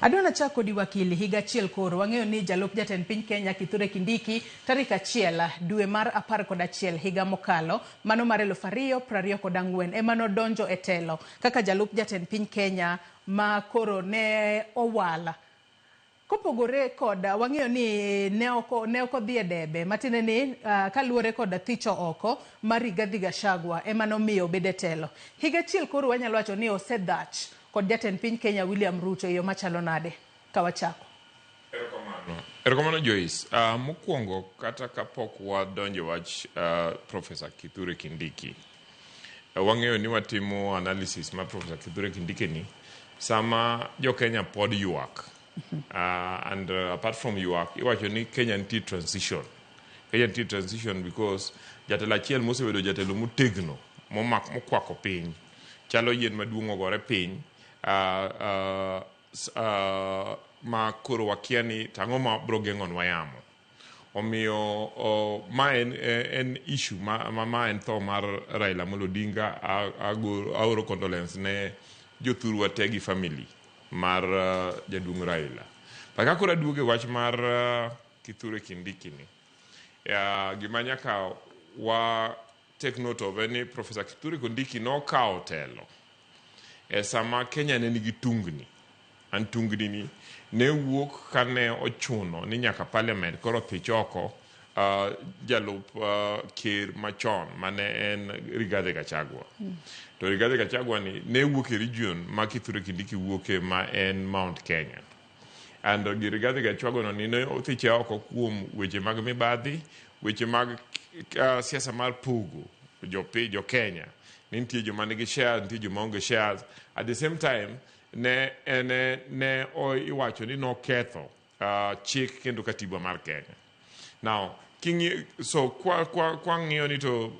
Adwa nachak kodi, wakili. Higa achiel koro wang'eyo ni jalup jatend piny Kenya Kithure Kindiki tarik 1 dwe mar 11 higa mokalo, mano mar 2024, ema nodonjo e telo kaka jalup jatend piny Kenya ma koro ne owal. Kopogore kod wang'eyo ni ne ok odhi e debe, matiende ni kaluwore kod thicho oko mar Rigathi Gachagua ema nomiyo obedo e telo. Higa achiel koro wanyalo wacho ni osedhach kod jatend piny Kenya William Ruto e yo machalo nade ka wachako? Erokamano. Erokamano, Joyce. Mokwongo kata kapok wadonjo wach Professor Kithure Kindiki, wang'eyo ni watimo analysis mar Professor Kithure Kindiki ni sama jo Kenya pod ywak. And apart from ywak, iwacho ni Kenya nitie transition. Kenya nitie transition because jatelo achiel mosebedo jatelo motegno momak mokwako piny chalo yien maduong' ogore piny ma koro wakia ni tang'o ma bro geng'onwa yamo. Omiyo ma en issue ma en tho mar Raila Amolo Odinga. Aoro condolence ne jothurwa te gi family mar jaduong' Raila. But ka koro aduogo e wach mar Kithure Kindiki ni, gima nyaka wa take note of en ni Professor Kithure Kindiki nokawo telo e sama Kenya ne nigi tungni. An tungni ni ne wuok kane ochuno ni nyaka parliament koro thich oko jalup ker machon mane en Rigathi Gachagua. To Rigathi Gachagua ni ne wuok e region ma Kithure Kindiki wuoke, ma en Mount Kenya. And gi Rigathi Gachagua no ni ne othiche oko kuom weche mag mibadhi, weche mag siasa mar pogo jo Kenya. Ni nitie joma nigi shares, nitie joma onge shares. At the same time, ne iwacho ni noketho chik kendo katiba mar Kenya. Now, so kwa ng'iyo ni to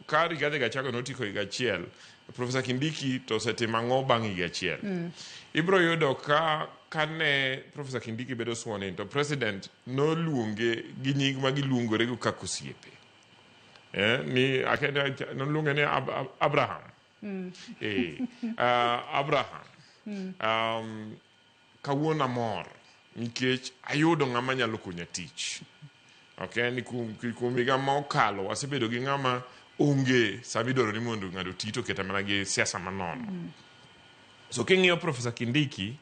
ka Rigathi Gachagua notieko higa achiel, Professor Kindiki to osetimo ang'o bang' higa achiel? Ibro yudo ka kane Professor Kindiki bedo sworn in, to president noluonge gi nying ma giluongorego kaka osiepe. Ni akenda noluonge ni Abraham. Abraham. Kawuono amor nikech ayudo ng'ama nyalo konya tich. Okay, ni kuom higa ma okalo wasebedo gi ng'ama onge sama idwaro ni mondo ng'ato oti to kata mana gi siasa manono. So king'iyo Professor Kindiki,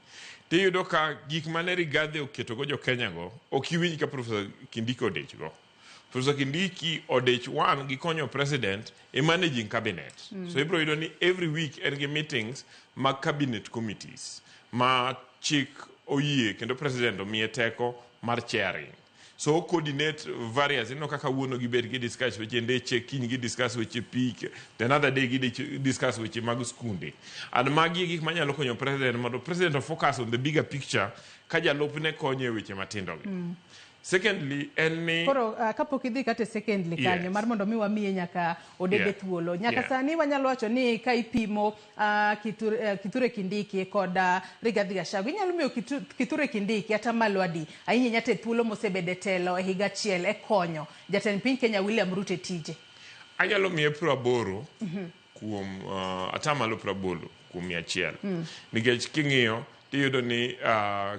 tiyudo ka gik mane Rigathi oketogo jo Kenya go, ok iwinj ka Professor Kindiki odich go. Professor Kindiki odich one gi konyo president e managing cabinet. So ibro yudo ni every week en gi meetings mag cabinet committees ma chik oyie kendo president omiye teko mar chairing. So o coordinate various, ineno kaka wuono gibet gi discuss weche ndeche, kiny gi discuss weche pi, the another day gi discuss weche mag skunde. And magi e gik manyalo konyo president mondo president o focus on the bigger picture ka jalupne konye e weche matindo gi. Secondly, en ni Koro kapok idhi kata e secondly kanyo mar mondo mi wamiye nyaka Odede thuolo. Nyaka sani wanyalo wacho ni ka ipimo Kithure Kindiki kod Rigathi Gachagua, inyalo miyo Kithure Kindiki atamalo adi? Ahinya ahinya to e thuolo mosebedo e telo e higa achiel e konyo jatend piny Kenya William Ruto e tije. Anyalo miye 80 kuom 80% nikech king'iyo tiyudo ni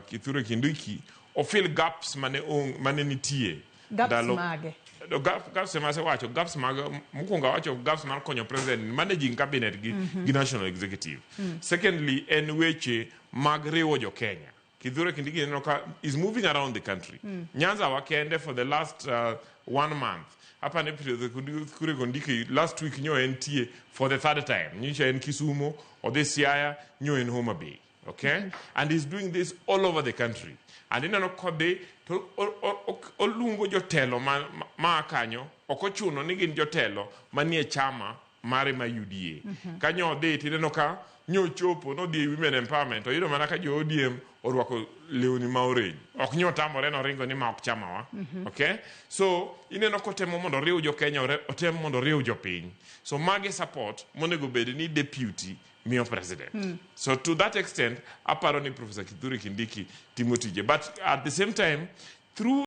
Kithure Kindiki ofill gaps mane nitie. Gaps mage? No, gaps ema asewacho, gaps mag mokwongo awacho gaps mar konyo president managing cabinet gi national executive. Secondly, en weche mag riwo jo Kenya. Kithure Kindiki neno ka is moving around the country. Nyanza wa kende for the last one month. Apani Kithure Kindiki last week nyo entie for the third time. Nyocha en Kisumu, odhi Siaya, nyo en Homa Bay. Okay? And he's doing this all over the country. And ineno kodhi to oluongo jotelo ma kanyo, ok ochuno ni gin jotelo manie chama mare ma UDA. Kanyo odhi tineno ka nyochopo nodhi e women empowerment, oyudo mana ka jo ODM orwako lewni ma orange. Ok nyotamore noringo ni ma ok chamawa. Okay? So ineno kotemo mondo oriw jo Kenya, otem mondo oriw jopiny. So magi support monego bed ni deputy miyo president. So to that extent, aparo ni Professor Kithure Kindiki timo tije. But at the same time, through